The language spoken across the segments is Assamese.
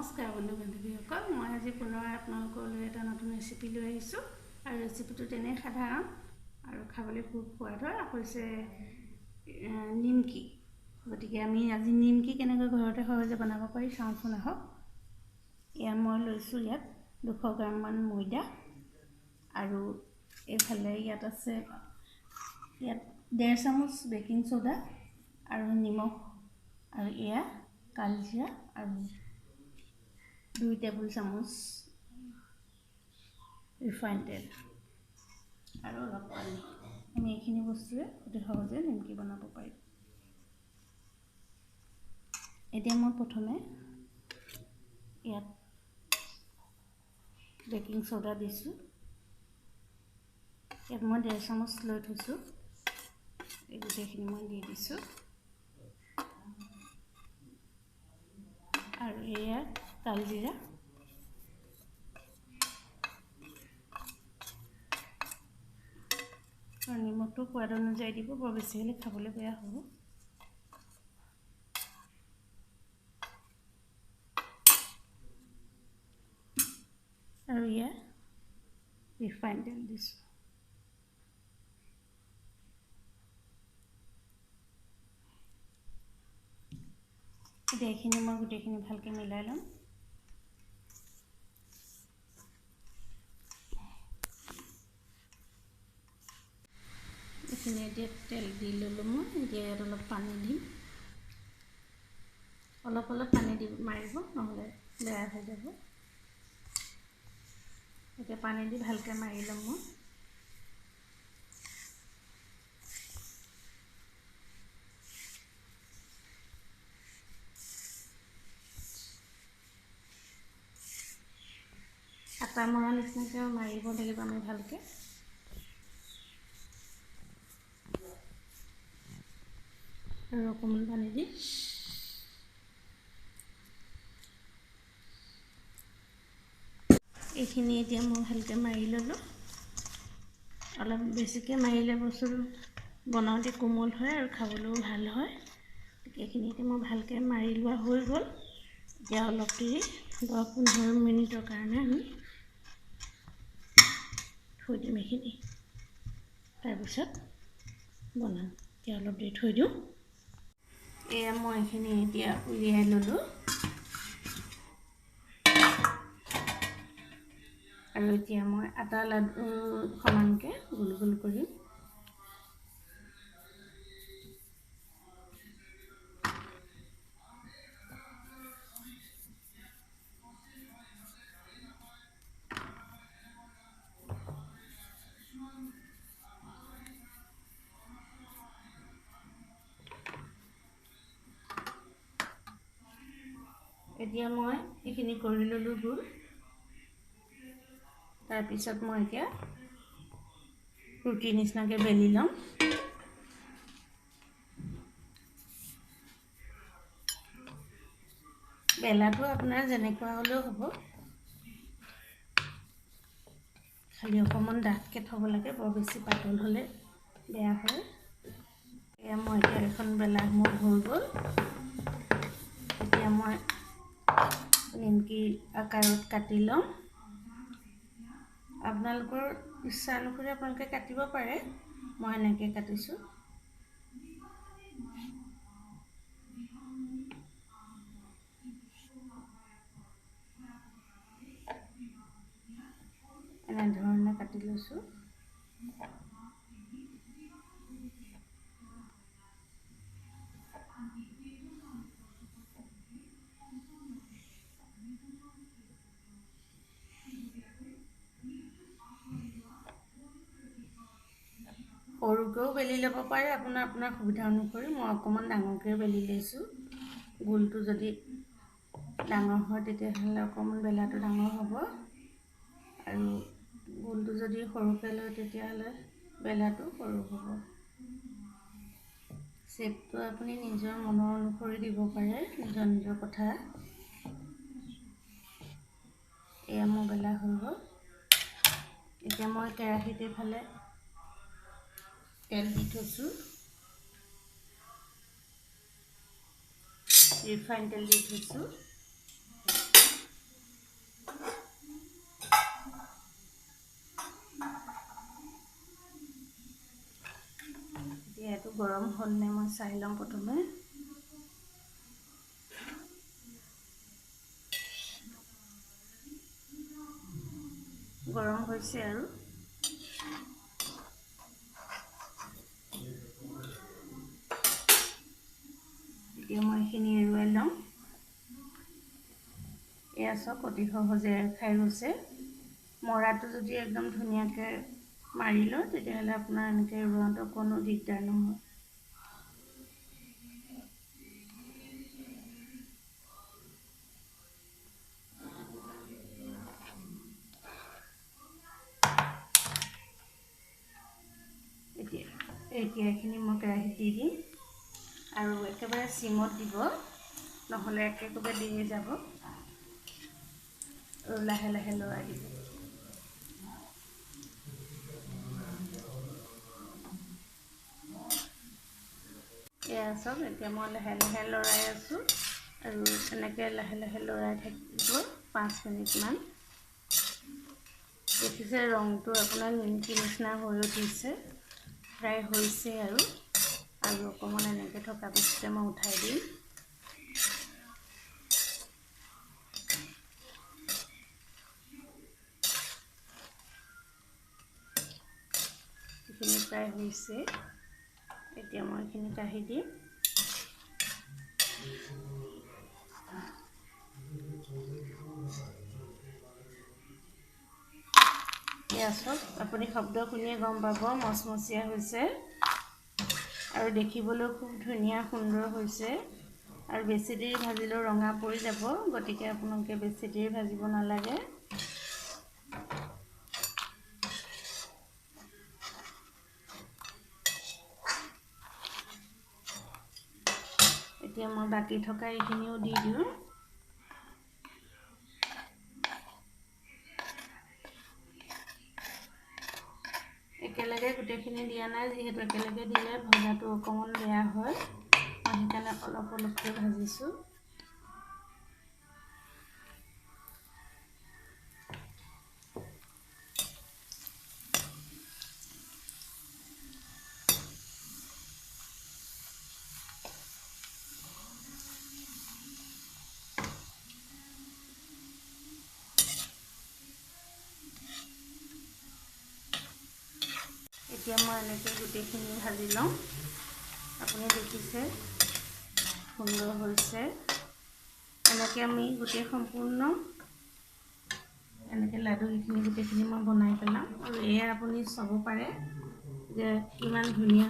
নমস্কাৰ বন্ধু বান্ধৱীসকল, মই আজি পুনৰ আপোনালোকলৈ এটা নতুন ৰেচিপি লৈ আহিছোঁ। আৰু ৰেচিপিটো তেনেই সাধাৰণ আৰু খাবলৈ খুব সোৱাদ হয়, হৈছে নিমকি। গতিকে আমি আজি নিমকি কেনেকৈ ঘৰতে সহজে বনাব পাৰি চাওঁচোন আহক। এয়া মই লৈছোঁ ইয়াত 200 গ্ৰামমান ময়দা, আৰু এইফালে ইয়াত আছে ইয়াত 1.5 চামুচ বেকিং চ'ডা আৰু নিমখ, আৰু এয়া কালজিৰা আৰু 2 টেবুল চামুচ ৰিফাইন তেল আৰু অলপ পানী। আমি এইখিনি বস্তুৰে অতি সহজে নিমকি বনাব পাৰিম। এতিয়া মই প্ৰথমে ইয়াত বেকিং চ'ডা দিছোঁ। ইয়াত মই 1.5 চামুচ লৈ থৈছোঁ, এই গোটেইখিনি মই দি দিছোঁ। আৰু এয়া কালজিৰা, আৰু নিমখটো সোৱাদ অনুযায়ী দিব, বৰ বেছি হ'লে খাবলৈ বেয়া হ'ব। আৰু ইয়াত ৰিফাইন তেল দিছোঁ। এতিয়া এইখিনি মই গোটেইখিনি ভালকৈ মিলাই ল'ম। এইখিনি এতিয়া তেল দি ল'লোঁ মই। এতিয়া ইয়াত অলপ পানী দিম, অলপ অলপ পানী দি মাৰিব, নহ'লে বেয়া হৈ যাব। এতিয়া পানী দি ভালকৈ মাৰি ল'ম মই। আটা মৰা নিচিনাকৈ মাৰিব লাগিব আমি ভালকৈ। আৰু অকণমান পানী দি এইখিনি এতিয়া মই ভালকৈ মাৰি ল'লোঁ। অলপ বেছিকৈ মাৰিলে বস্তুটো বনাওঁতে কোমল হয় আৰু খাবলৈও ভাল হয়। গতিকে এইখিনি এতিয়া মই ভালকৈ মাৰি লোৱা হৈ গ'ল। এতিয়া অলপ দেৰি 10-15 মিনিটৰ কাৰণে আমি থৈ দিম এইখিনি, তাৰপিছত বনাম। এতিয়া অলপ দেৰি থৈ দিওঁ। এয়া মই এইখিনি এতিয়া উলিয়াই ল'লোঁ। আৰু এতিয়া মই আটা লাডু সমানকৈ গোল গোল কৰিম। এতিয়া মই এইখিনি কৰি ল'লোঁ গোল। তাৰপিছত মই এতিয়া ৰুটি নিচিনাকৈ বেলি ল'ম। বেলাটো আপোনাৰ যেনেকুৱা হ'লেও হ'ব, খালি অকণমান ডাঠকৈ থ'ব লাগে, বৰ বেছি পাতল হ'লে বেয়া হয়। এয়া মই এতিয়া এখন বেলা মোৰ হৈ গ'ল। এতিয়া মই নিমকি আকাৰত কাটি ল'ম। আপোনালোকৰ ইচ্ছা অনুসৰি আপোনালোকে কাটিব পাৰে, মই এনেকৈ কাটিছোঁ। এনেধৰণে কাটি লৈছোঁ। সৰুকৈও বেলি ল'ব পাৰে, আপোনাৰ আপোনাৰ সুবিধা অনুসৰি। মই অকণমান ডাঙৰকৈ বেলি লৈছোঁ। গোলটো যদি ডাঙৰ হয় তেতিয়াহ'লে অকণমান বেলাটো ডাঙৰ হ'ব, আৰু গোলটো যদি সৰুকৈ লয় তেতিয়াহ'লে বেলাটো সৰু হ'ব। শ্বেপটো আপুনি নিজৰ মনৰ অনুসৰি দিব পাৰে, নিজৰ নিজৰ কথা। এয়া মোৰ বেলা হৈ গ'ল। এতিয়া মই কেৰাহীত এইফালে তেল দি থৈছোঁ, ৰিফাইন তেল দি থৈছোঁ। গৰম হ'লনে মই চাই লওঁ প্ৰথমে। গৰম হৈছে আৰু এতিয়া মই এইখিনি এৰুৱাই ল'ম। এয়া চাওক, অতি সহজে এৰ খাই গৈছে। মৰাটো যদি একদম ধুনীয়াকৈ মাৰি লয়, তেতিয়াহ'লে আপোনাৰ এনেকৈ এৰুৱাওঁতে অকণো দিগদাৰ নহয়। এতিয়া এইখিনি মই কেৰাহীত দি দিম আৰু একেবাৰে চিমত দিব, নহ'লে একেকোবে দিয়ে যাব। আৰু লাহে লাহে লৰাই দিব। এয়া চাওক, এতিয়া মই লাহে লাহে লৰাই আছোঁ আৰু এনেকৈ লাহে লাহে লৰাই থাকিব 5 মিনিটমান। দেখিছে ৰংটো আপোনাৰ নিমকি নিচিনা হৈ উঠিছে, প্ৰায় হৈছে আৰু অকণমান এনেকৈ থকা পিছতে মই উঠাই দিম। এইখিনি প্ৰায় হৈছে। এতিয়া মই এইখিনি কাঢ়ি দিম। এয়া চাওক, আপুনি শব্দ শুনিয়ে গম পাব মচমচীয়া হৈছে আৰু দেখিবলৈও খুব ধুনীয়া সুন্দৰ হৈছে। আৰু বেছি দেৰি ভাজিলেও ৰঙা পৰি যাব, গতিকে আপোনালোকে বেছি দেৰি ভাজিব নালাগে। এতিয়া মই বাকী থকা এইখিনিও দি দিওঁ। একেলগে গোটেইখিনি দিয়া নাই, যিহেতু একেলগে দিলে ভজাটো অকণমান বেয়া হয়, মই সেইকাৰণে অলপ অলপকৈ ভাজিছোঁ। এতিয়া মই এনেকৈ গোটেইখিনি ভাজি লওঁ। আপুনি দেখিছে সুন্দৰ হৈছে। এনেকৈ আমি গোটেই সম্পূৰ্ণ এনেকৈ লাডুখিনি গোটেইখিনি মই বনাই পেলাম। আৰু এয়া আপুনি চাব পাৰে যে কিমান ধুনীয়া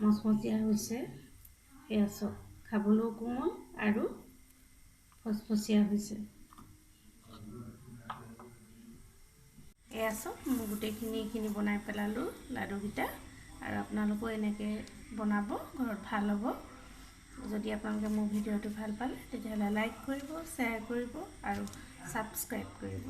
মচমচীয়া হৈছে। এয়া চাওক, খাবলৈও কোমল আৰু ফচফচীয়া হৈছে। এয়া চাওক, মই গোটেইখিনি এইখিনি বনাই পেলালোঁ লাডুকেইটা। আৰু আপোনালোকেও এনেকৈ বনাব, ঘৰত ভাল হ'ব। যদি আপোনালোকে মোৰ ভিডিঅ'টো ভাল পালে, তেতিয়াহ'লে লাইক কৰিব, শ্বেয়াৰ কৰিব আৰু ছাবস্ক্ৰাইব কৰিব।